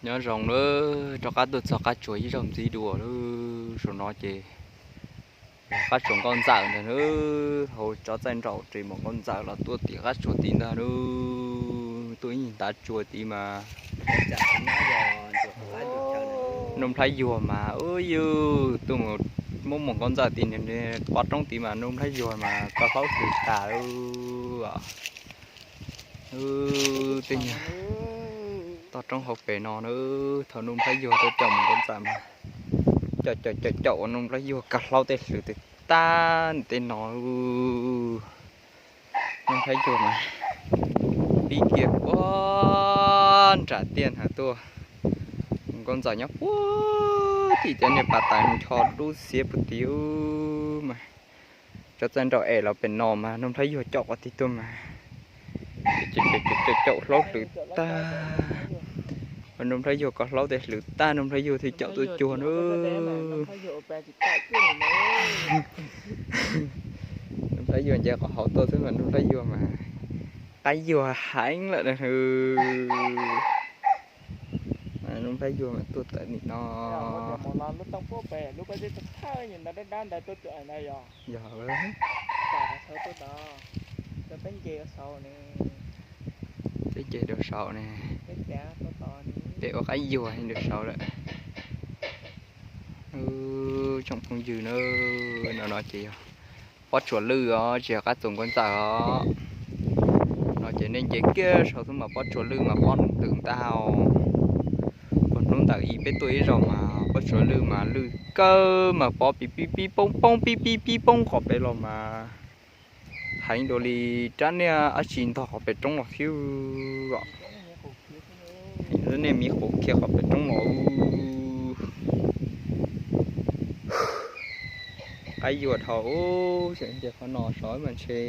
Nyob zoo na, rov qab tuaj txog qab tsuas ib zaug ntxiv dua lawm. Saum no ces qab tsuas nkauj ntxawm ntag na, hauv tsob txaij nraum ris mus nkauj ntxawm los tuaj tim qab tsuas tid ntag na. Tuaj ib ntav tsua tid mas Nuj Nplhaib Yuag mas, u, yus tuaj mus muab mus nkauj ntxawm tim pov roob tid mas Nuj Nplhaib Yuag mas koj hlaub hlwv tas lawm. Tej nyuag toj roob hauv pes no na, thaum Nuj Nplhaib Yuag tuaj caum mus nkauj ntxawm mas caum caum caum caum ua Nuj Nplhaib Yuag koj hlaub tej hlwv tas tag tej no. Nuj Nplhaib Yuag mas pib kiag puag nram tiaj hnav tuaj, nkauj ntxawm nyob puag tim cov niag pas tawv ncho dub xiab puag tid mas. Tsob txaij nraum es los pem no mas Nuj Nplhaib Yuag caum qhov tid tuaj mas caum caum hlaub hlwv tag. Nuj Nplhaib Yuag koj hlaub tej hlwv tag Nuj Nplhaib Yuag thiaj caum tuaj cuag na. Nuj Nplhaib Yuag nce qhov hauv tuaj xwb mas Nuj Nplhaib Yuag mas qab yuag heev lawm na. Nuj Nplhaib Yuag mas tuaj tawm nim no. Yog, peb nce rau saud ne, peb ua qab yuag rau saud lawm. Tsoom phooj ywg na, no no ces yog pob tsuas lwj os, tsis yog qab tsuas nkauj ntxawm os. No ces nej nce kiag saud xwb mas pob tsuas lwj mas pob ntws ntag. Puag hnub ntawd ib peb tuaj ib zaug mas pob tsuas lwj mas lwj kawg mas pob pib pib pib poob poob pib pib pib poob qhov pem los mas heev dua li rab niag dab tsi ntog qhov pem roob los thiab os. Nej miv quav kiag qhov pem roob los. Qab yuag dhau, ces qhov no saud mas ntshe